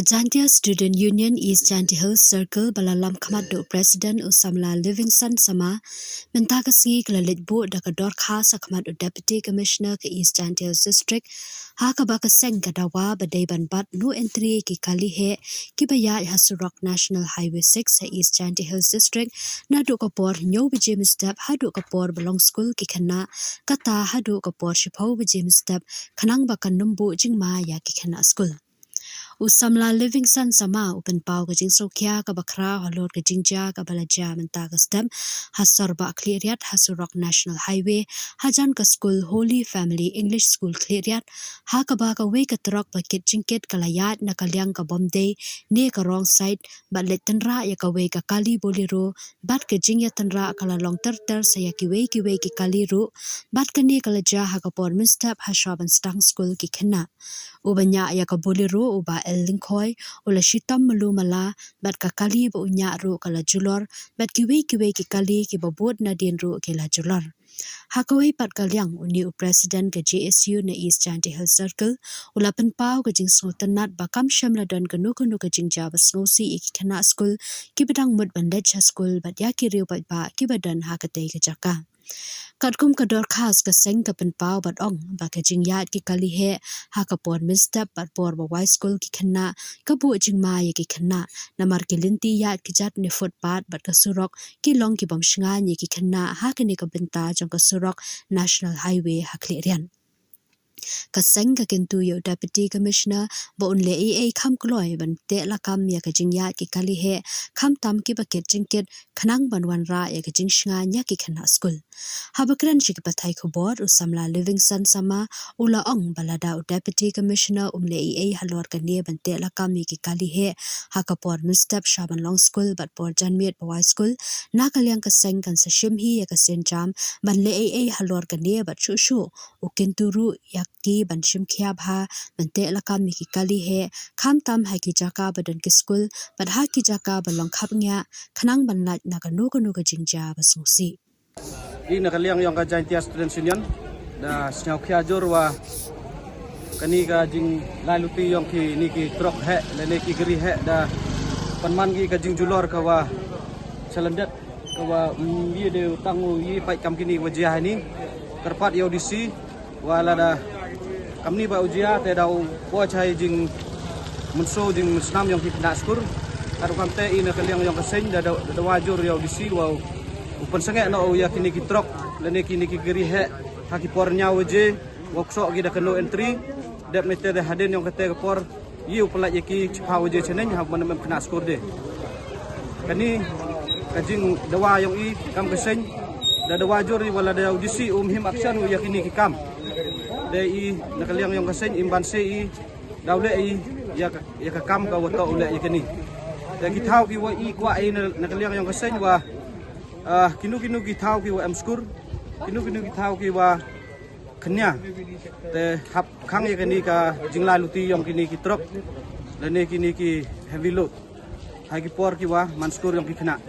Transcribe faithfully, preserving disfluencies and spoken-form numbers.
Jaintia Student Union East Jaintia Hills Circle ba la lam khmat da u President u Samla Livingstone Sama, mynta ka sngi ka la leit buh da ka dorkhas ha khmat u Deputy Commissioner ka East Jaintia Hills District, ha kaba ka seng ka dawa ba dei ban bat no entry ki kali heh kiba ïaid ha surok National Highway six ha East Jaintia Hills District, naduh ka por hynñiew baje mynstep haduh ka por ba long skul ki khynnah, kata haduh ka por shiphew baje mynstep, khnang ba kan nym buh jingma ïa ki khynnah skul. U Samla Livingstone Sama u pynpaw ka jingsngewkhia kaba khraw halor ka jingjia kaba la jia mynta ka step ha sor Bah Khliehriat ha surok National Highway, hajan ka skul Holy Family English School Khliehriat, ha kaba kawei ka trok ba kit jingkit ka la ïaid na ka liang ka bym dei ne ka wrong side, bad leit tynrah ïa kawei ka kali Bolero, bad ka jingïatynrah ka la long ter ter sa ïa kiwei kiwei ki kali ruh, bad kane ka la jia ha ka por mynstep hashwa ban sdang skul ki khynnah. Uba ñiah ïa ka Bolero u Bah L Lyngkhoi, u la shitom malu mala, bad ka kali ba u ñiah ruh ka la julor, bad kiwei kiwei ki kali kiba bud nadien ruh ki la julor. Ha kawei pat ka liang, une u President ka J S U na East Jaintia Hills Circle, u la pynpaw ka jingsngewtynnad ba kam shym la don kano kano ka jingjia ba sngewsih ïa ki khynnah skul kiba dang mut ban leit sha skul bad ïa ki riew paidbah kiba don ha katei ka jaka. Katkum ka dorkhas, ka seng ka pynpaw bad ong ba ka jingïaid ki kali heh ha ka por mynstep bad por ba wai skul ki khynnah ka buh jingma ïa ki khynnah, namar ki lynti ïaid kjat ne footpath bad ka surok ki long ki bym shngaiñ ïa ki khynnah ha kane ka bynta jong ka surok National Highway ha Khliehriat. Ka seng ka kyntu ïa u Deputy Commissioner ba un leh ei ei kham kloi ban teh lakam ïa ka jingïaid ki kali heh, khamtam kiba kit jingkit, khnang ban wanrah ïa ka jingshngaiñ ïa ki khynnah skul. Haba kren sha ki pathai khubor, u Samla Livingstone Sama u la ong ba lada u Deputy Commissioner um leh ei ei halor kane ban teh lakam ïa ki kali heh ha ka por mynstep shwa ban long skul bad por janmiet ba wai skul, na ka liang ka seng kan sa shim hi ïa ka sienjam ban leh ei ei halor kane bad shuh shuh u kyntu ruh ïa ki ban shim khia bha ban teh lakam ïa ki kali heh, khamtam ha ki jaka ba don ki skul bad ha ki jaka ba long khapngiah, khnang ban lait na kano kano ka jingjia ba sngewsih. I na ka liang ïong ka Jaintia Students Union da sngewkhia jur wa kani ka jinglai luti ïong kini ki trok heh lane ki kali heh da pynman ki ka jingjulor ka wa chalandet ka wa, mm, ïa de tang u ïa pait kam kini wa jia hani. Kyrpad ïa u D C wa lada kamni ba u jia te da u poi chai jingmynsaw jingmynsnam ïong ki khynnah skul. Ka rukom te i na ka liang ïong ka seng da, da, da wa jur ïa u D C wa u pynsangeh noh ïa kini ki trok lane kini ki kali heh ha ki por ñiaw waje, wa ksoh ki da kano entry. Dep mete da hadien ïong kate ka por ïa u pynlait ïa ki chiphaw waje chaneng ha ban em khynnah skul de. Kani ka jingdawa ïong i kam ka seng da dawa jur i wa lada u D C um him action ïa kini ki kam. De i na ka liang ïong ka seng im ban se i da u leh i ïa ka, ïa ka kam ka wa toh u leh ïa kani. De ki thaw ki wa i kwah i na, na ka liang ïong ka seng wa, ah, kino kino ki thaw ki wa em skul, kino kino ki thaw ki wa khñia. Te hap khang ïa kani ka jinglai luti ïong kini ki trok lane kini ki heavy load ha ki por ki wa man skul ïong ki khynnah.